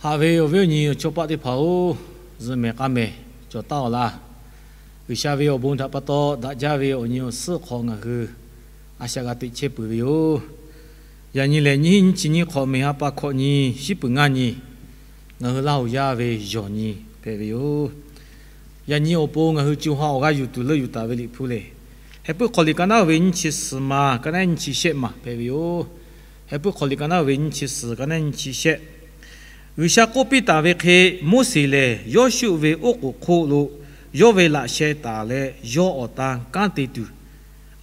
Haꞈ ve awˬ viˉ awˬ nyi awˬ chawˇ paˆ teˇ hpaˍ-oˬ, zuhꞈ mehˍ k'a mehˍ cawˬ taˉ-aw laˇ. G'uiˬsha ve awˬ bon htaꞈ pa taw daꞈ jaˇ ve awˬ nyi awˬ suhˉ hk'aw ngaˬ hui a shaꞈ g'a teꞈ chehˇ peuˬ ve yoˬ. Yaꞈ nyi lehˬ, nyiˇ hinˉ nyiˇ chi nyiˇ hk'awꞈ, meˬ ha pa hkawꞈ nyi, shiˉ peuˍ ngaˇ nyi, ngaˬ hui Laˇ hoˍ yaˇ ve yawˬ nyi hpehꞈ ve yoˬ. Yaꞈ nyi awˬ pon ngaˬ hui co ha awˬ g'aˇ yuˬ tuˬ leuˆ yuˬ taˍ ve Liꞈ hpu lehˬ, Heh puiˉ hk'aw liꞈ ka naˉ ve nyiˇ chi suhˍ ma ka naˉ nyiˇ chi shehˆ ma hpehꞈ ve yoˬ. Heh puiˉ hk'aw liꞈ ka naˉ ve nyiˇ chi suhˍ ka naˉ nyiˇ chi shehˆ. G'uiˬsha k'oˆ piˇ taˍ ve hk'e, Moˉseˍ lehˬ Yawˇshuˆ ve oˉ k'oˍ hk'oˆ lo yawˇ ve laꞈ sheh taˍ leh, yawˇ awˬ tan kanˉ te tuˬ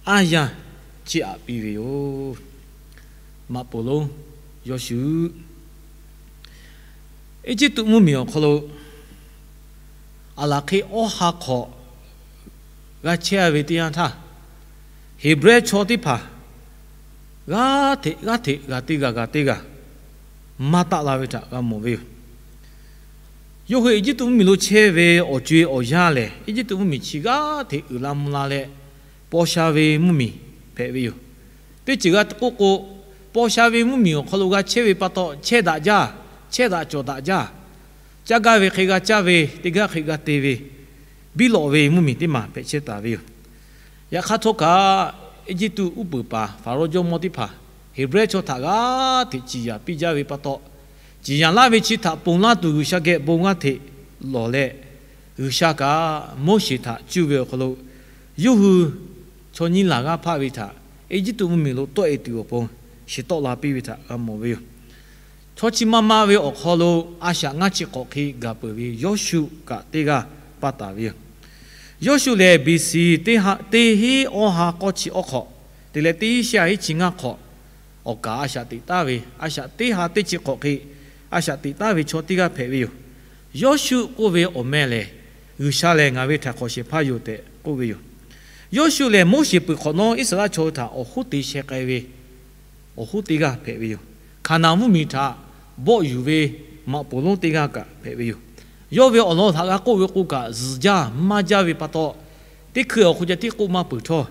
aˉ yanˇ chiˇ aꞈ piˇ ve yoˬ. Maꞈ poˍ lonˉ Yawˇshuˆ, Eˇjiˇtuꞈ mvuhˇmiˬ awˬ hk'aw lo aˬ laˬ hk'e awˇ ha hk'awꞈ g'a chehˇ ve teˇ yanˇ htaˇ, Heˍbrehˇ chaw teˇ hpaˍ g'aˇ hteꞈ g'aˇ hteꞈ g'aˬ te g'aˬ g'aˬ te g'aˬ maˇ taˆ la ve htaꞈ g'a mawˬ ve yoˬ. Yawˇ hui Eˇjiˇtuꞈ mvuhˇmiˬ lo chehˇ ve awˬ co-e awˬ yanˇ lehˬ, Eˇjiˇtuꞈ mvuhˇmiˬ chi g'aˇ hteꞈ uiˍ la mvuh la leh paw sha ve mvuhˇmiˬ hpehꞈ ve yoˬ. Teˇ ceuˬ g'a k'oˆ k'o, paw sha ve mvuhˇmiˬ awˬ hk'aw lo g'a chehˇ ve pa taw, chehˇ daꞈ jaˇ, chehˇ daꞈ cawˬ daꞈ jaˇ, caˇ gaˇ ve hk'e g'a caˇ ve, te gaˇ hk'e g'a te ve, biˇ lawꞈ ve mvuhˇmiˬ teˇ maˬ hpehꞈ chehˇ taˍ ve yoˬ. Yaꞈ hk'aˇ htawˇ kaꞈ, Eˇjiˇtuꞈ uˉ peunˍ paˍ Hpaˍrawˇ jawˇmawˇ teˇ hpaˍ Heˍbrehˇ chaw htaꞈ g'aˇ hteꞈ ciˍ yanˍ piˇ jaˇ ve pa taw, ciˍ yanˍ laˇ ve chi htaꞈ ponˬ laˇ tuˬ G'uiˬsha geh bon g'aˇ hteꞈ lawˬ leh, G'uiˬsha kaꞈ Moˉseˍ htaꞈ cuˇ ve awˬ hk'aw lo, yawˇ hui chaw nyiˇ laˬ g'aˇ hpaˆ ve htaꞈ Eˇjiˇtuꞈ mvuhˇmiˬ lo tawˆ-e tuˬ awˬ pon shiˍ tawˆ la piˇ ve htaꞈ g'a mawˬ ve yoˬ. Chaw chi ma ma ve awˬ hk'aw lo a shaꞈ ngaˇ chi hk'awꞈ hk'e gaˬ peuˬ ve Yawˇshuˆ kaꞈ teˇ g'aˇ paˇ taˍ ve yoˬ. Yawˇshuˆ lehˬ, B C teˇ ha, teˇ hinˉ awˇ ha k'awˇ chi awˇ hk'awꞈ te leh teˇ hinˉ shehˆ ha hiˉ chi ngaˇ hk'awꞈ awˬ kaˍ a shaꞈ teꞈ taˉ ve, a shaꞈ teˇ ha teˇ chi hk'awꞈ hk'e a shaꞈ teꞈ taˉ ve chaw teˇ g'aˇ hpehꞈ ve yoˬ. Yawˇshuˆ k'oˆ ve awˬ meh lehˬ, G'uiˬsha lehˬ ngaˬ ve htaꞈ hk'awꞈ shehˍ hpaˇ yoˬ tehꞈ k'oˆ ve yoˬ. Yawˇshuˆ lehˬ, Moˉseˍ peuˬ hk'awꞈ nawˉ Iˉsaˍreˍlaˆ chaw hui htaꞈ awˬ hoˉ te sheh k'ai ve awˬ hoˉ teˇ g'aˇ hpehꞈ ve yoˬ. Hkaˍnanˍ mvuhˇmiˬ htaꞈ bawˆ yuˬ ve maꞈ poˍ lonˉ teˇ g'aˇ kaꞈ hpehꞈ ve yoˬ. Yawˇ ve awˬ lawn htaꞈ g'a k'oˆ ve k'o kaꞈ, zuhˬ jaˇ maˇ jaˇ ve pa taw, teˇ hkui awˬ hk'aw lo ca tiˉ k'oˆ maˇ peuˬ htawˇ,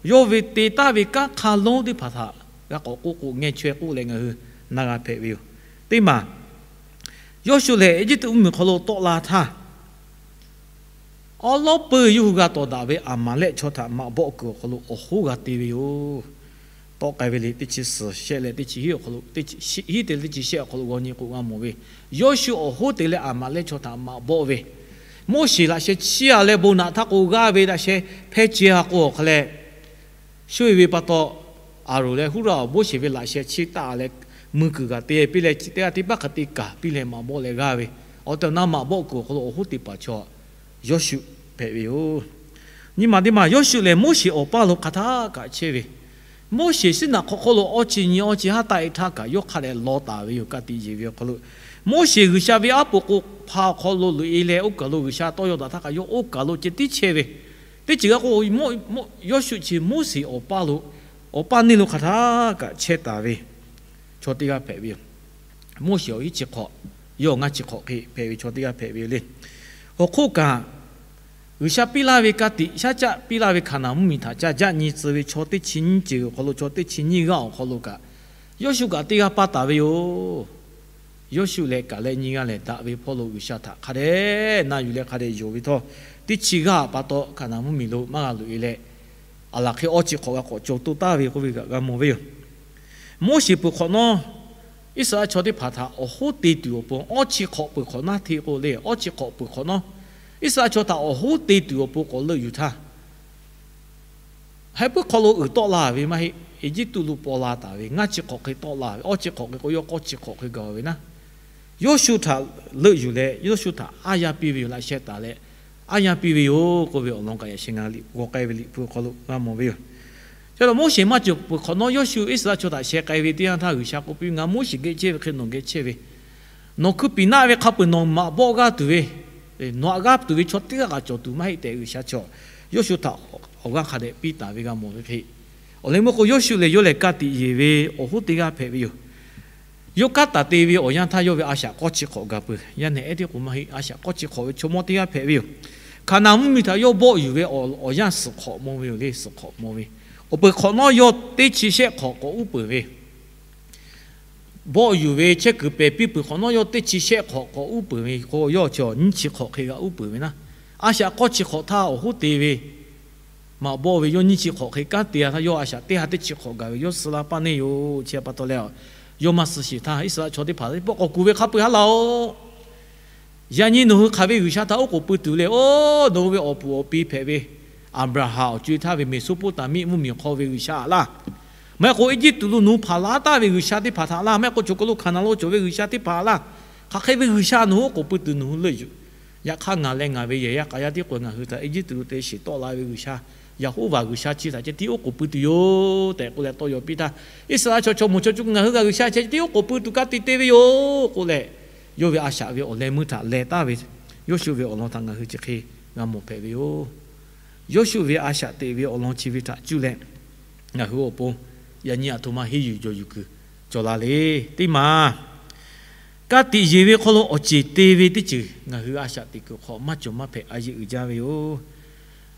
yawˇ ve te taˍ ve kanˉ hk'a lonˉ teˇ hpaˍ htaꞈ g'a k'awꞈ k'oˆ k'o, ngeh chaweh k'oˆ leh ngaˬ hui na g'a hpehꞈ ve yoˬ. Teˇ maˬ, Yawˇshuˆ lehˬ, Eˇjiˇtuꞈ mvuhˇmiˬ hk'aw lo tawˆ la htaˇ, awˉ lawˉ peuˬ yawˇ hui g'a tawˍ daꞈ ve Aˍmaˍlehˆ chaw htaꞈ maꞈ bawˆ kuiˬ awˬ hk'aw lo awˬ hoˉ g'a te ve yoˬ. Tawˆ k'ai ve le, teˇ chi suhˍ shehˆ leh teˇ chi hiˉ awˬ hk'aw lo, teˇ chi hiˉ te leh teˇ chi shehˆ awˬ hk'aw lo g'aw nyi k'o g'a mawˬ ve, Yawˇshuˆ awˬ hoˉ te leh Aˍmaˍlehˆ chaw htaꞈ maꞈ bawˆ ve, Moˉseˍ laꞈ sheh chiˇ aꞈ leh bon naꞈ htaˇ k'o g'aˇ ve laꞈ sheh hpehˇ ce ha k'o awˬ hk'a leh, sho-e ve pa taw, Aˍronˍ leh Huˉraꞈ awˬ Moˉseˍ ve laꞈ sheh chiˇ taˆ leh, mui kuiˬ kaꞈ te piˇ leh, chi teˇ g'aˇ teˇ baˆ hk'a te kaˍ piˇ leh maꞈ bawˆ leh g'aˇ ve, awˬ tehˬ awˬ na maꞈ bawˆ kuiˬ awˬ hk'aw lo awˬ hoˉ te paˍ chaw Yawˇshuˆ hpehꞈ ve yoˬ. Nyi ma teˇ maˬ, Yawˇshuˆ lehˬ Moˉseˍ awˬ paˇ lo hk'aˬ htaˇ kaꞈ chehˇ ve, Moˉseˍ shiˉ naꞈ hk'aw hk'oˆ lo awˇ chi nyi awˇ chi haˉ taˆ-e htaˇ kaꞈ yawˇ hk'a dehꞈ law taˍ ve yoˬ. Ka tiꞈ yeˬ ve awˬ hk'aw lo, Moˉseˍ G'uiˬsha ve aˉ poꞈ k'o hpa awˬ hk'aw lo loꞈ-e leh oˇ kaˬ lo G'uiˬsha tawˇ yaw daꞈ htaˇ kaꞈ yawˇ oˇ kaˬ lo ceh tiˉ chehˇ ve, teˇ ceuˬ g'a k'o, Yawˇshuˆ chi Moˉseˍ awˬ paˇ lo, awˬ paˇ neˇ lo hk'aˬ htaˇ kaꞈ chehˇ taˍ ve chaw teˇ g'aˇ hpehꞈ ve yoˬ. Moˉseˍ awˬ hiˉ chi hk'awꞈ, yawˇ awˬ ngaˇ chi hk'awꞈ hk'e hpehꞈ ve chaw teˇ g'aˇ hpehꞈ ve yoˬ le. Awˬ hk'oˆ kaꞈ, G'uiˬsha piˇ laˇ ve ka tiꞈ shaˉ caˆ piˇ laˇ ve Hkaˍnanˍ mvuhˇmiˬ htaꞈ ca jaˆ nyi tcuh ve chaw teˇ chi nyiˇ ceuˬ awˬ hk'aw lo chaw teˇ chi nyiˇ g'aˇ awˬ hk'aw lo kaꞈ, Yawˇshuˆ kaꞈ teˇ g'aˇ paˇ taˍ ve yoˬ. Yawˇshuˆ lehˬ, kaˍleh nyiˇ g'aˇ lehˬ daꞈ ve hpawˇ lo G'uiˬsha htaꞈ hk'a dehꞈ na yuˬ leh hk'a dehꞈ yonˍ ve htawˇ, teˇ chi g'aˇ pa taw Hkaˍnanˍ mvuhˇmiˬ lo maˇ g'a loꞈ-e leh, aˬ laˬ hk'e awˇ chi hk'awꞈ g'a k'awꞈ co toˇ taˍ ve k'oˆ ve kaꞈ g'a mawˬ ve yoˬ. Moˉseˍ peuˬ hk'awꞈ nawˉ, Iˉsaˍreˍlaˆ chaw teˇ hpaˍ htaꞈ awˬ hoˉ te tuˬ awˬ pon awˇ chi hk'awꞈ peuˬ hk'awꞈ nawˉ hteˇ k'o le, awˇ chi hk'awꞈ peuˬ hk'awꞈ nawˉ, Iˉsaˍreˍlaˆ chaw htaꞈ awˬ hoˉ te tuˬ awˬ pon k'awꞈ leuˆ yuˬ htaˇ, heh puiˉ hk'aw lo uiˍ tawˆ la ve maˇ heˆ. Eˇjiˇtuꞈ lo paw la taˍ ve ngaˇ chi hk'awꞈ hk'e tawˆ la ve, awˇ chi hk'awꞈ hk'e k'o yawˇ k'awˇ chi hk'awꞈ hk'e gaˬ ve naˉ, Yawˇshuˆ htaꞈ leuˆ yuˬ leh Yawˇshuˆ htaꞈ aˉ yaˇ piˇ ve yoˬ. Laꞈ sheh taˍ leh aˉ yaˇ piˇ ve yoˬ k'oˆ ve awˬ lawn kaꞈ yaꞈ sheh ngaˬ hui g'aw k'ai ve Liꞈ hpu hk'aw lo g'a mawˬ ve yoˬ. Ca la Moˉseˍ maˇ cawˬ peuˬ hk'awꞈ nawˉ, Yawˇshuˆ Iˉsaˍreˍlaˆ chaw htaꞈ sheh k'ai ve teˇ yanˇ htaˇ, G'uiˬsha k'oˆ piˇ, Ngaˬ Moˉseˍ geh chehˇ ve hk'e nawˬ geh chehˇ ve, nawˬ hkui piˍ naˆ ve hk'a peuˬ nawˬ maꞈ bawˆ g'aˇ tuˬ ve, nawˬ haꞈ g'aˇ tuˬ ve chaw teˇ g'aˇ kaꞈ cawˬ tuˬ maˇ heˆ tehꞈ, G'uiˬsha chaw Yawˇshuˆ htaꞈ awˬ g'aˇ hk'a dehꞈ piˇ taˍ ve g'a mawˬ ve hk'e, awˬ leh meuˇ k'o Yawˇshuˆ lehˬ yawˇ lehˬ ka tiꞈ yeˬ ve awˬ hoˉ teˇ g'aˇ hpehꞈ ve yoˬ. Yawˇ kanˉ taˍ te ve awˬ yanˇ htaˇ yawˇ ve a shaꞈ k'awˇ chi hk'awꞈ gaˬ peuˬ. Yaˇ nehˬ ehˉ teˇ k'o maˇ heˆ, a shaꞈ k'awˇ chi hk'awꞈ ve chaw mawˇ teˇ g'aˇ hpehꞈ ve yoˬ. Hkaˍnanˍ mvuhˇmiˬ htaꞈ yawˇ bawˆ yuˬ ve awˬ yanˇ suhˍ hk'awꞈ maw ve yoˬ le, suhˍ hk'awꞈ maw ve. Awˬ peuˬ hk'awꞈ nawˉ yawˇ teˇ chi shehˆ hk'awꞈ k'awꞈ uˉ peunˍ ve bawˆ yuˬ ve chehˇ kuiˬ pehˍ piˇ peuˬ hk'awꞈ nawˉ, yawˇ teˇ chi shehˆ hk'awꞈ k'awꞈ uˉ peunˍ ve k'o, yawˇ chi nyiˇ chi hk'awꞈ hk'e g'a uˉ peunˍ ve naˉ, a shaꞈ k'awˇ chi hk'awꞈ htaˇ awˬ hoˉ te ve maꞈ bawˆ ve yawˇ nyiˇ chi hk'awꞈ hk'e kanˉ te-a htaˇ, yawˇ a shaꞈ teˇ ha teˇ chi hk'awꞈ gaˬ ve yawˇ suh la paˇ neˇ yoˬ. Chi pa taw leh, yawˇ maˇ suh sheˍ htaˇ, Iˉsaˍreˍlaˆ chaw teˇ hpaˍ teˇ pawˆ k'awꞈ kuˬ ve hk'a peu-eˬ haˉ laˇ-oˆ. Yaꞈ nyi nawˬ hui hk'aˬ ve G'uiˬsha htaꞈ oˉ k'oˍ pui tuˬ le. Oˇ, nawˬ hui ve awˬ puˍ awˬ pi hpehꞈ ve Aˍbraˍhanˍ awˬ co-e htaˇ ve Meˍsoˍpoˍtaˍmiˆ mvuhˇmiˬ hk'aw ve G'uiˬsha laˇ. Maˇ heˆ k'o Eˇjiˇtuꞈ lo nawˬ hui hpanˍ laˇ taˍ ve G'uiˬsha teˇ hpaˍ htaꞈ laˇ. Maˇ heˆ k'o choˬ kaˬ lo Hkaˍnanˍ lo cawˬ ve G'uiˬsha teˇ hpaˍ laˇ. Hk'aˬ hk'e ve G'uiˬsha nawˬ hui oˉ k'oˍ pui tuˬ nawˬ hui leuˆ yuˬ. Yaꞈ hk'aˇ ngaˬ leh ngaˬ ve yehˬ yaˇ k'a yaˇ tiˉ k'o, ngaˬ hui htaꞈ Eˇjiˇtuꞈ lo te shiˍ tawˆ la ve G'uiˬsha, Yeˍhoˍvaˍ G'uiˬsha chi htaꞈ ceh tiˉ oˉ k'oˍ pui tuˬ yoˬ tehꞈ k'oˆ leh tawˇ yaw piˇ htaˇ, Iˉsaˍreˍlaˆ chaw chaw moˍ chaw cuˇ ngaˬ hui g'a G'uiˬsha ceh tiˉ oˉ k'oˍ pui tuˬ ka tiꞈ te ve yoˬ k'oˆ leh, yawˇ ve a shaꞈ ve awˬ leh meuˇ htaꞈ leh taˍ ve Yoˇshuˆ ve awˬ lawn htaꞈ ngaˬ hui chi hk'e g'a mawˬ hpehꞈ ve yoˬ. Yoˇshuˆ ve a shaꞈ teꞈ ve awˬ lawn chi ve htaꞈ cuˇ leh, ngaˬ hui awˬ pon yaꞈ nyi aˬ htoꞈ ma henˇ yuˬ jawˬ yuˬ kuiˬ cawˬ la le. Teˇ maˬ, ka tiꞈ yeˬ ve hk'aw lo awˬ ceˬ te ve teˇ ceuˬ ngaˬ hui a shaꞈ teꞈ kuiˬ hk'aw maˇ cawˬ maˇ hpehꞈ a yeˇ uiˍ jaˇ ve yoˬ.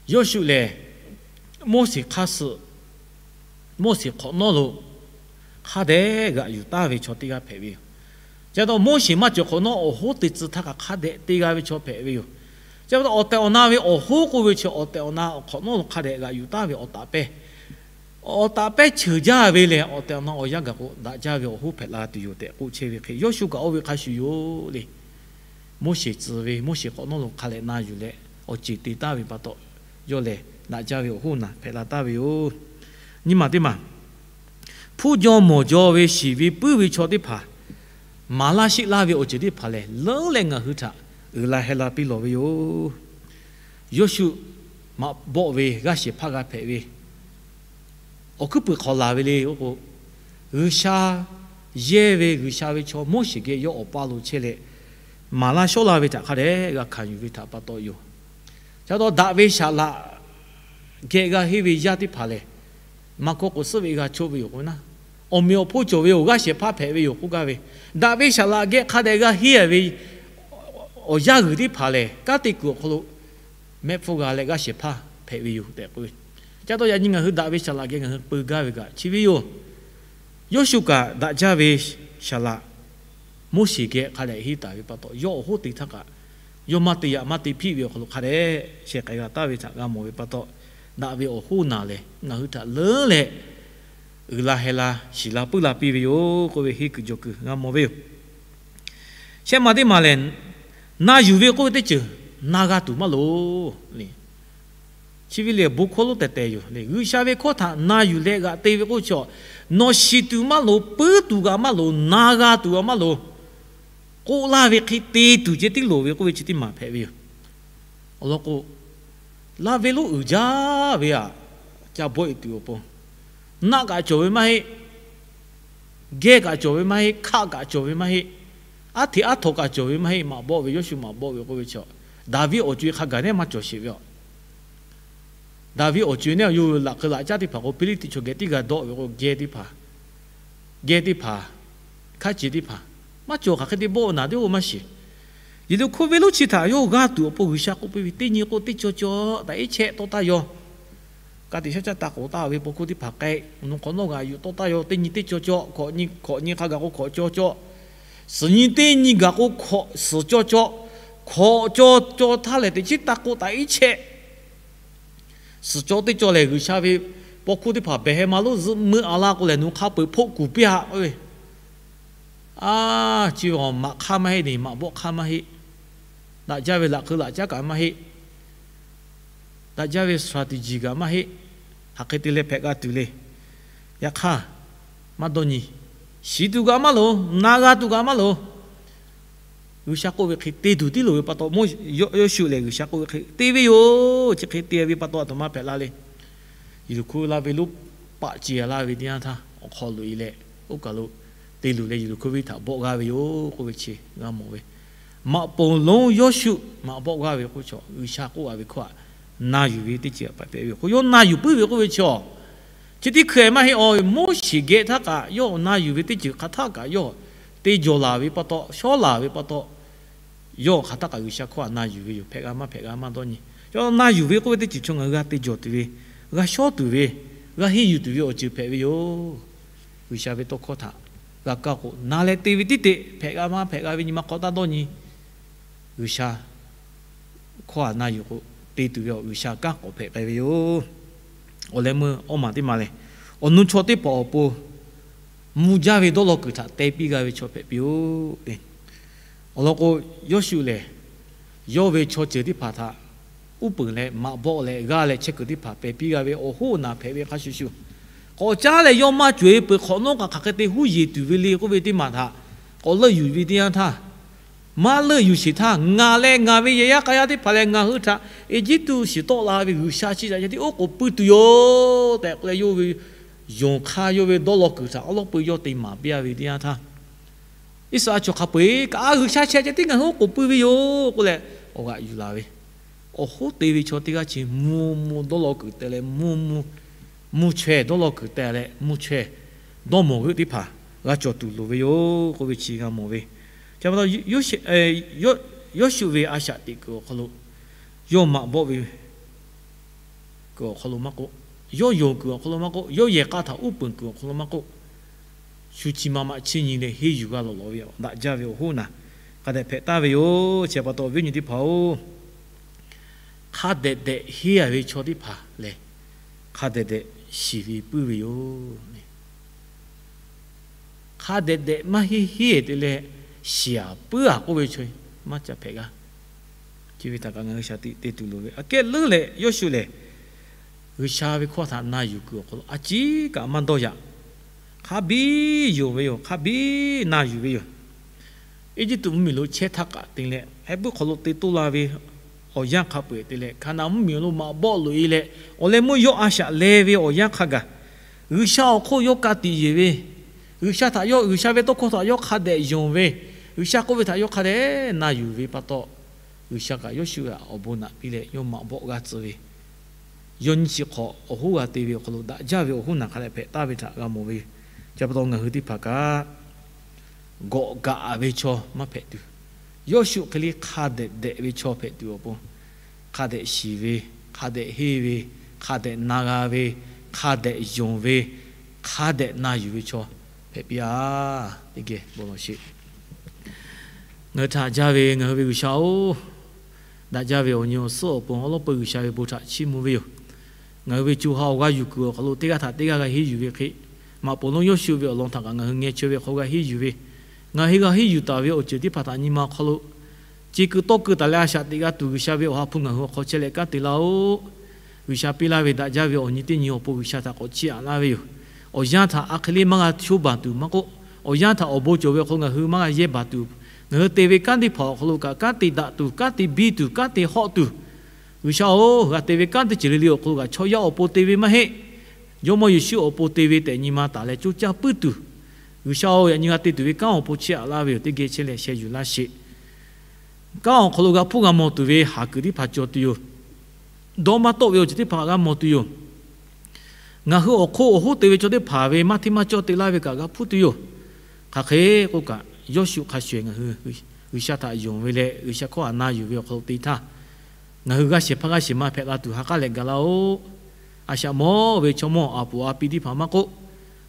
Yoˇshuˆ lehˬ, Moˉseˍ hk'aˇ suh Moˉseˍ hk'awꞈ nawˉ lo hk'a dehꞈ g'aꞈ yuˬ taˍ ve chaw teˇ g'aˇ hpehꞈ ve yoˬ. Chi pa taw Moˉseˍ maˇ cawˬ hk'awꞈ nawˉ awˬ hoˉ te tcuh htaˇ kaꞈ hk'a dehꞈ te g'a ve chaw hpehꞈ ve yoˬ. Chi pa taw awˬ tehˬ awˬ na ve awˬ hoˉ k'oˆ ve chi awˬ tehˬ awˬ na awˬ hk'awꞈ nawˉ lo hk'a dehꞈ g'aꞈ yuˬ taˍ ve awˬ taꞈ pehˇ awˬ taꞈ pehˇ cheuˬ jaˇ ve lehˬ, awˬ tehˬ awˬ na awˬ yanˇ gaˬ k'o daꞈ jaˇ ve awˬ hoˉ hpehꞈ la tuˬ yoˬ tehꞈ k'oˆ chehˇ ve hk'e, Yoˇshuˆ kaꞈ oˇ ve hk'a shuˍ yoˬ le. Moˉseˍ tcuh ve, Moˉseˍ hk'awꞈ nawˉ lo hk'a dehꞈ na yuˬ leh awˬ ceˬ te taˍ ve pa taw, yawˇ lehˬ daꞈ jaˇ ve awˬ hoˉ naˬ hpehꞈ la taˍ ve yoˬ. Nyi maˬ teˇ maˬ, hpuˇ jaw mawˬ jaw ve shiˍ ve puiˉ ve chaw teˇ hpaˍ maˍ laˇ sheˆ laˇ ve awˬ ceuˬ teˇ hpaˍ lehˬ, leuˉ leh ngaˬ hui htaꞈ uiˍ la heh la piˇ lawˬ ve yoˬ. Yoˇshuˆ maꞈ bawˆ ve g'aˇ shehˍ hpaˇ g'a hpehꞈ ve awˬ hkuiˉ puiˍ hk'awꞈ laˬ ve le k'o, G'uiˬsha yehˇ ve G'uiˬsha ve chaw Moˉseˍ geh yawˇ awˬ pa lo chehˇ leh, maˍ laˇ shawˉ laˇ ve htaꞈ hk'a dehꞈ g'a hkanˍ yuˬ ve htaꞈ pa taw yoˬ. Chi pa taw daꞈ ve saˍ laꞈ geh g'a henˇ ve yaˇ teˇ hpaˍ lehˬ, maˇ hkawˇ k'o suhˉ ve g'a choˆ ve yoˬ k'o naˉ, awˬ meꞈ awˬ hponˇ cawˬ ve yoˬ, g'aˇ shehˍ hpaˇ hpehꞈ ve yoˬ k'oˆ gaˇ ve, daꞈ ve saˍ laꞈ geh hk'a dehꞈ g'a henˇ ve awˬ yaˇ g'uiˬ teˇ hpaˍ lehˬ, kanˉ te kuiˬ awˬ hk'aw lo mehˆ hpfuhˇ g'a leh g'aˇ shehˍ hpaˇ hpehꞈ ve yoˬ tehꞈ k'oˆ ve. Chi pa taw yaꞈ nyi ngaˬ hui daꞈ ve saˍ laꞈ geh ngaˬ hui peu gaˇ ve kaꞈ chi ve yoˬ. Yoˇshuˆ kaꞈ daꞈ jaˇ ve saˍ laꞈ Moˉseˍ geh hk'a dehꞈ henˇ taˍ ve pa taw, yawˇ awˬ hoˉ te htaˇ kaꞈ, yawˇ maˇ te yaꞈ maˇ te hpiˆ ve awˬ hk'aw lo hk'a dehꞈ sheh k'ai g'a taˍ ve htaꞈ g'a mawˬ ve pa taw, daꞈ ve awˬ hoˉ naˬ lehˬ, ngaˬ hui htaꞈ leuˉ leh uiˍ la heh la shiˍ la puiˉ la piˇ ve yoˬ k'oˆ ve henˇ kuiˬ jawˬ kuiˬ g'a mawˬ ve yoˬ. Shehˆ ma teˇ maˬ lehˬ, na yuˬ ve k'oˆ ve teˇ ceuˬ na g'a tuˬ maˇ loˍ le. Chi ve lehˬ bon hkawˇ lonˉ tehˬ tehˬ yoˬ le. G'uiˬsha ve hkawˇ htaꞈ na yuˬ leh g'aꞈ te ve k'oˆ ve chi, nawˬ shiˍ tuˬ maˇ loˍ, puiˉ tuˬ g'aꞈ maˇ loˍ, na g'a tuˬ g'aꞈ maˇ loˍ, k'oˆ laˇ ve hk'e te tuˬ ceh tiˉ loˍ ve k'oˆ ve chi teˇ maˬ hpehꞈ ve yoˬ. Awˬ lawn k'o, laˇ venˇ lonˉ uiˍ jaˇ ve aꞈ, ca bawˆ e tuˬ awˬ pon, naˆ kaꞈ cawˬ ve maˇ heˆ, geh kaꞈ cawˬ ve maˇ heˆ, hkaˆ kaꞈ cawˬ ve maˇ heˆ, aˉ hteꞈ aˉ htaw kaꞈ cawˬ ve maˇ heˆ. Maꞈ bawˆ ve, Yoˇshuˆ maꞈ bawˆ ve k'oˆ ve chi, Daˍviˆ awˬ co-e hk'a gaˬ nehˉ maˇ cawˬ sheˍ ve aꞈ. Daˍviˆ awˬ co-e nehˉ yawˇ hui laꞈ hk'eu laꞈ caˉ teˇ hpaˍ k'o, Hpiˇliˇtiˆ chaw geh teˇ g'a dawˆ ve k'o, geh teˇ hpaˍ, geh teˇ hpaˍ, hkaˉ ce teˇ hpaˍ, maˇ cawˬ hk'aˬ hk'e te bawˆ naˬ teˇ g'aˇ maˇ shiˍ. Yeˍriˆhkoˇ venˇ lonˉ chi htaꞈ yawˇ g'aˇ tuˬ awˬ pon G'uiˬsha k'oˆ piˇ ve, teˇ nyi k'o teˇ caw caw taꞈ iˉ chehˆ tawˇ taˇ yaw. Ka tiꞈ shaˉ caˇ taˇ k'oˍ taˇ ve paw hkuˇ teˇ hpaˍ k'ai, nawˬ hk'awꞈ nawˉ g'aꞈ yuˬ tawˇ taˇ yaw. Teˇ nyi teˇ caw caw, hkawꞈ nyi, hkawꞈ nyi hk'a gaˬ k'o hkawꞈ caw caw, suhˍ nyi teˇ nyi gaˬ k'o hkawꞈ suhˍ caw caw, hkawꞈ caw caw htaˇ lehˬ, teꞈ chiˉ taˇ k'oˆ taꞈ iˉ chehˆ. Suhˍ caw teˇ caw lehˬ, G'uiˬsha ve paw hkuˇ teˇ hpaˍ behˬ heh ma lonˉ zuhꞈ meuˇ a laˇ k'o lehˬ, nawˬ hk'a peu-eˬ hpoˆ kuˬ piˇ haꞈ k'oˆ ve. A, chi ve maꞈ hk'aˇ maˇ heˆ, maꞈ bawˆ hk'aˇ maˇ heˆ, daꞈ jaˇ ve laꞈ hk'eu laꞈ caˉ kaꞈ maˇ heˆ, daꞈ jaˇ ve strategy kaꞈ maˇ heˆ. Hk'aˬ hk'e te leh hpehꞈ g'a tuˬ le. Yaꞈ hk'aˇ, maˇ dawˇ nyi. Shiˍ tuˬ kaꞈ maˇ loˍ, na g'a tuˬ kaꞈ maˇ loˍ. G'uiˬsha k'oˆ ve hk'e te tuˬ tiˉ loˍ ve pa taw, Yoˇshuˆ lehˬ G'uiˬsha k'oˆ ve hk'e te ve yoˬ. Chi hk'e te ve pa taw, aˬ htoꞈ ma hpehꞈ la le. Yeˍriˆhkoˇ laˇ venˇ lonˉ paˆ ce laˇ ve teˇ yanˇ htaˇ, awˬ hk'aw loꞈ e leh, oˇ kaˬ lo te luˬ leh Yeˍriˆkoˇ venˇ htaꞈ bawˆ g'aˇ ve yoˬ k'oˆ ve chi g'a mawˬ ve. Maꞈ poˍ lonˉ Yoˇshuˆ maꞈ bawˆ g'aˇ ve k'oˆ ve chi, G'uiˬsha k'oˆ a ve hkawˇ htaꞈ na yuˬ ve teˇ ceuˬ hpehꞈ ve yoˬ. K'o yawˇ na yuˬ puiˉ ve k'oˆ ve chi, chi teˇ hkui maˇ heˆ. Moˉseˍ geh htaˇ kaꞈ yawˇ na yuˬ ve teˇ ceuˬ hk'aˬ htaˆ kaꞈ yawˇ te jawˬ laˬ ve pa taw, shawˉ laˬ ve pa taw, yawˇ hk'aˬ htaˆ kaꞈ G'uiˬsha hkawˇ htaꞈ na yuˬ ve yoˬ. Hpehꞈ g'a maˇ hpehꞈ g'a maˇ dawˇ nyi. Yawˇ na yuˬ ve k'oˆ ve teˇ ceuˬ chaw ngaˬ hui g'a te jawˬ tuˬ ve, g'a shawˉ tuˬ ve, g'a henˇ yuˬ tuˬ ve awˬ ceuˬ hpehꞈ ve yoˬ. G'uiˬsha ve tawˇ hkawˇ htaꞈ g'a kaˇ k'o, na leh te ve tiˉ te hpehꞈ g'a maˇ hpehꞈ g'a ve nyi ma hk'aw taˇ dawˇ nyi. G'uiˬsha hkawˇ htaꞈ na yuˬ k'o, te tuˬ ve awˬ G'uiˬsha kanˉ k'awꞈ hpehꞈ k'ai ve yoˬ. Awˬ leh meuˇ awˇ maˬ teˇ maˬ lehˬ, awˬ nu chaw teˇ hpaˍ awˬ pon mvuh jaˇ ve dawˇ law kuiˬ htaꞈ te piˇ g'a ve chaw hpehꞈ piˇ-oˆ. Awˬ lawn k'o, Yawˇshuˆ lehˬ, yawˇ ve chaw ceuˬ teˇ hpaˍ htaꞈ uˉ peunˍ leh maꞈ bawˆ leh g'aˇ leh chehˇ kuiˬ teˇ hpaˍ pehˬ piˇ g'a ve awˬ hoˉ naˬ hpehꞈ ve hk'a shuˍ shuˍ, k'awꞈ caˉ leh yawˇ maˇ cawˬ-e peuˬ hk'awꞈ nawˉ kaꞈ hk'aˬ hk'e te huˉ yeˬ tuˬ ve le k'oˆ ve teˇ maˬ htaꞈ k'awꞈ leuˆ yuˬ ve teˇ yanˇ htaˇ, maˇ leuˆ yuˬ sheˍ htaˇ, ngaˬ leh ngaˬ ve yehˬ yaˇ k'a yaˇ teˇ hpaˍ leh ngaˬ hui htaꞈ Eˇjiˇtuꞈ shiˍ tawˆ la ve G'uiˬsha chi htaꞈ ceh tiˉ oˉ k'oˍ pui tuˬ yoˬ tehꞈ k'oˆ leh, yawˇ ve yonˍ hk'aˇ yawˇ ve dawˇ law kuiˬ htaꞈ awˉ lawˉ peu yawˇ te maˍ piˇ-a ve teˇ yanˇ htaˇ, Iˉsaˍreˍlaˆ chaw hk'a peu-eˬ kaꞈ, G'uiˬsha chi htaꞈ ceh tiˉ ngaˬ hui oˉ k'oˍ pui ve yoˬ k'oˆ leh, awˬ g'aꞈ yuˬ la ve awˬ hoˉ te ve chaw teˇ g'aˇ chi mvuh mvuh dawˇ law kuiˬ te leh, mvuh mvuh mvuh chaweh dawˇ law kuiˬ te leh, mvuh chaweh dawˇ mawˬ g'euˆ teˇ hpaˍ g'a cawˬ tuˬ loˍ ve yoˬ k'oˆ ve chi g'a mawˬ ve. Chi pa taw, Yawˇshuˆ ve a shaꞈ teꞈ kuiˬ awˬ hk'aw lo, yawˇ maꞈ bawˆ ve kuiˬ awˬ hk'aw lo maˇ k'oˆ, yawˇ yonˍ kuiˬ awˬ hk'aw lo maˇ k'oˆ, yawˇ yehˬ k'a htaꞈ uˉ peunˍ kuiˬ awˬ hk'aw lo maˇ k'oˆ, shu chi ma ma chiˇ nyi leh henˇ yuˬ g'a lawˬ lawˬ ve daꞈ jaˇ ve awˬ hoˉ naˬ hk'a dehꞈ hpehꞈ taˍ ve yoˬ. Chi pa taw, awˬ viˉ awˬ nyi teˇ hpaˍ-oˬ, hk'a dehꞈ dehꞈ henˇ-a ve chaw teˇ hpaˍ lehˬ, hk'a dehꞈ dehꞈ shiˍ ve puiˉ ve yoˬ. Hk'a dehꞈ dehꞈ maˇ henˇ henˇ te leh shiˍ-a puiˉ-a k'oˆ ve chaw maˇ ca hpehꞈ g'a. Chi ve htaꞈ kaꞈ ngaˬ hui shaˍ tiꞈ te tuˬ loˍ ve. Aꞈ kehˉ leuˉ leh Yawˇshuˆ lehˬ, G'uiˬsha ve hkawˇ htaꞈ na yuˬ kuiˬ awˬ hk'aw lo a ciˉ kaꞈ maˇ dawˇ yaꞈ. Hk'a biˇ yonˍ ve yoˬ. Hk'a biˇ na yuˬ ve yoˬ. Eˇjiˇtuꞈ mvuhˇmiˬ lo chehˇ htaˇ kaꞈ te leh, heh puiˉ hk'aw lo te toˇ la ve awˬ yanˇ hk'a peu-eˬ te leh, Hkaˍnanˍ mvuhˇmiˬ awˬ lo maꞈ bawˆ loꞈ-e leh, awˬ leh meuˇ yawˇ a shaꞈ leh ve awˬ yanˇ hk'a gaˬ, G'uiˬsha awˬ hk'oˆ yawˇ ka tiꞈ yeˬ ve, G'uiˬsha htaꞈ yawˇ, G'uiˬsha ve tawˇ hkawˇ htaꞈ yawˇ hk'a dehꞈ yonˍ ve, G'uiˬsha k'oˆ ve htaꞈ yawˇ hk'a dehꞈ na yuˬ ve pa taw, G'uiˬsha kaꞈ Yawˇshuˆ htaꞈ awˬ bon naꞈ piˇ leh yawˇ maꞈ bawˆ g'aˇ tcuh ve, yawˇ nyi chi hk'awꞈ awˬ hoˉ g'a te ve awˬ hk'aw lo daꞈ jaˇ ve awˬ hoˉ naˬ hk'a dehꞈ hpehꞈ taˍ ve htaꞈ g'a mawˬ ve. Chi pa taw ngaˬ hui teˇ hpaˍ kaꞈ gawꞈ gaꞈ ve chaw maˇ hpehꞈ tuˬ, Yawˇshuˆ hk'e le hk'a dehꞈ dehꞈ ve chaw hpehꞈ tuˬ awˬ pon, hk'a dehꞈ shiˍ ve, hk'a dehꞈ henˇ ve, hk'a dehꞈ na g'a ve, hk'a dehꞈ yonˍ ve, hk'a dehꞈ na yuˬ ve chaw hpehꞈ piˇ-a. Teˇ geh bon lawˬ sheˍ. Ngaˬ hui htaꞈ jaˇ ve ngaˬ hui ve G'uiˬsha-oˬ, daꞈ jaˇ ve awˬ nyi awˬ suhˉ awˬ pon awˉ lawˉ peu G'uiˬsha ve bon htaꞈ chiˇ mvuh ve yoˬ. Ngaˬ hui ve co ha awˬ g'aˇ yuˬ kuiˬ awˬ hk'aw lo teˇ g'aˇ htaꞈ teˇ g'aˇ g'a henˇ yuˬ ve hk'e, maꞈ poˍ lonˉ Yawˇshuˆ ve awˬ lawn htaꞈ kaꞈ ngaˬ hui ngeh chaweh ve hk'aw g'a henˇ yuˬ ve, ngaˬ hui g'a henˇ yuˬ taˍ ve awˬ ceuˬ teˇ hpaˍ htaꞈ nyi ma awˬ hk'aw lo ce keu tawˇ keu taˍ leh a shaꞈ teꞈ g'a tuˬ G'uiˬsha ve awˬ ha hpu ngaˬ hui awˬ hk'aw chehˇ leh kanˉ te laˇ-oˆ. G'uiˬsha piˇ laˇ ve daꞈ jaˇ ve awˬ nyi teˇ nyi awˬ pon G'uiˬsha htaꞈ k'awꞈ chiˇ aꞈ laˇ ve yoˬ. Awˬ yanˇ htaꞈ a hk'e le maˇ g'a choˇ baˬ tuˬ maˇ k'oˆ, awˬ yanˇ htaꞈ awˬ bon cawˬ ve awˬ hk'aw lo ngaˬ hui maˇ g'a yehˇ baˬ tuˬ, ngaˬ hui te ve kanˉ teˇ hpaˍ awˬ hk'aw lo kaꞈ kanˉ te daꞈ tuˬ, kanˉ te biˇ tuˬ, kanˉ te hawˆ tuˬ, G'uiˬsha-oˬ, g'a te ve kanˉ teˇ ceuˬ le le awˬ hk'aw lo kaꞈ chaw yaˇ awˬ pon te ve maˇ heˆ. Jawˇmawˇ Yeˍsuˆ awˬ pon te ve tehꞈ nyi ma taˍ leh coˇ caˇ puiˉ tuˬ, G'uiˬsha-oˬ, yaꞈ nyi g'a te tuˬ ve kanˉ awˬ pon chiˇ aꞈ laˇ ve yoˬ. Teˇ geh chehˇ leh sheh yuˬ laˇ sheˍ. Kanˉ awˬ hk'aw lo g'a hpuˇ g'a mawˬ tuˬ ve haˍ kuiˬ teˇ hpaˍ cawˬ tuˬ yoˬ. Dawˇ maˇ tawˆ ve awˬ ceuˬ teˇ hpaˍ g'a mawˬ tuˬ yoˬ. Ngaˬ hui awˬ hk'oˆ awˬ hoˉ te ve chaw teˇ hpaˍ ve maˇ hteˇ maˇ cawˇ te laˇ ve kaꞈ g'a hpuˇ tuˬ yoˬ. Hk'aˬ hk'e k'oˆ kaꞈ, Yawˇshuˆ hk'a shuˍ ngaˬ hui G'uiˬsha htaꞈ yonˍ ve leh G'uiˬsha hkawˇ htaꞈ na yuˬ ve awˬ hk'aw lo te htaˇ, ngaˬ hui g'aˇ shehˍ hpaˇ g'aˇ shehˍ ma hpehꞈ la tuˬ ha k'aˉ leh gaˬ laˇ-oˆ. A shaꞈ mawˇ ve chaw mawˇ a poˍ a pi teˇ hpaˍ maˇ k'oˆ,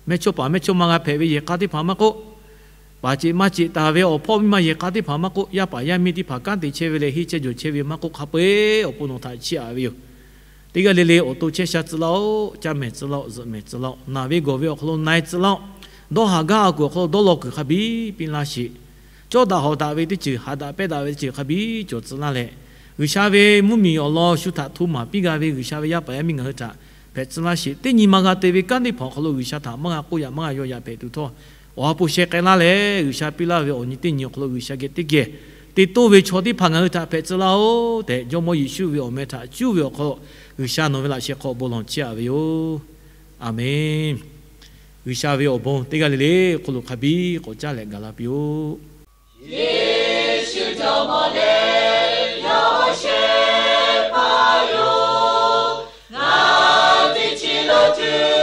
mehˇchawˇ paˍ mehˇchawˇma g'a hpehꞈ ve yehˬ k'a teˇ hpaˍ maˇ k'oˆ, paˍ ceꞈ maˇ ceꞈ taˍ ve awˬ hpawˇ miˇ ma yehˬ k'a teˇ hpaˍ maˇ k'oˆ, yaˇ paˍ yaˇ miˇ teˇ hpaˍ kanˉ te chehˇ ve leh henˇ chehˇ jawˬ chehˇ ve maˇ k'oˆ, hk'a peu-eˬ awˬ pon nawˬ htaꞈ chiˇ aꞈ ve yoˬ. Teˇ g'aˇ le le awˬ to chehˇ sha tcuh laˇ-oˆ. Caˇ mehˍ tcuh laˇ-oˆ. Zuhꞈ mehˍ tcuh laˇ-oˆ. Naˬ ve gawˬ ve awˬ hk'aw lo na-e tcuh laˇ-oˆ. Dawˇ haˍ gaˇ a kuiˬ awˬ hk'aw lo dawˇ law kuiˬ hk'a biˇ piˇ laˇ sheˍ. Cawˇ daꞈ hawˍ daꞈ ve teˇ ceuˬ, haꞈ daꞈ pehnˇ daꞈ ve teˇ ceuˬ hk'a biˇ cawˬ tcuh laˇ leh, G'uiˬsha ve mvuhˇmiˬ awˬ lawn shu htaꞈ hto maˍ piˇ g'a ve G'uiˬsha ve yaˇ paˍ yaˇ miˇ ngaˬ hui htaꞈ hpehꞈ tcuh laˇ sheˍ. Teˇ nyi ma g'a te ve kanˉ teˇ hpaˍ awˬ hk'aw lo G'uiˬsha htaꞈ maˇ g'a k'oˆ yaꞈ maˇ g'a yaw yaꞈ hpehꞈ tuˬ htawˇ, awˬ ha hpu sheh k'ai laˇ leh, G'uiˬsha piˇ laˇ ve awˬ nyi teˇ nyi awˬ hk'aw lo G'uiˬsha geh teˇ geh te toˇ ve chaw teˇ hpaˍ ngaˬ hui htaꞈ hpehꞈ tcuh laˇ-oˆ tehꞈ, Jawˇmawˇ Yeˍsuˆ ve awˬ meh htaꞈ cuˇ ve awˬ hk'aw lo G'uiˬsha nawˬ ve laꞈ sheh hk'aw bon lawˬ chiˇ aꞈ ve yoˬ. A menˬ. G'uiˬsha ve awˬ bon teˇ g'aˇ le le hk'oˆ lo hk'a biˇ k'awꞈ caˇ leh gaˬ la piˇ-oˆ. Yeˍsuˆ jawˇmawˇ leh yawˇ shehˍ hpaˇ yoˬ. Ngaˬ teˇ chi lo tuˬ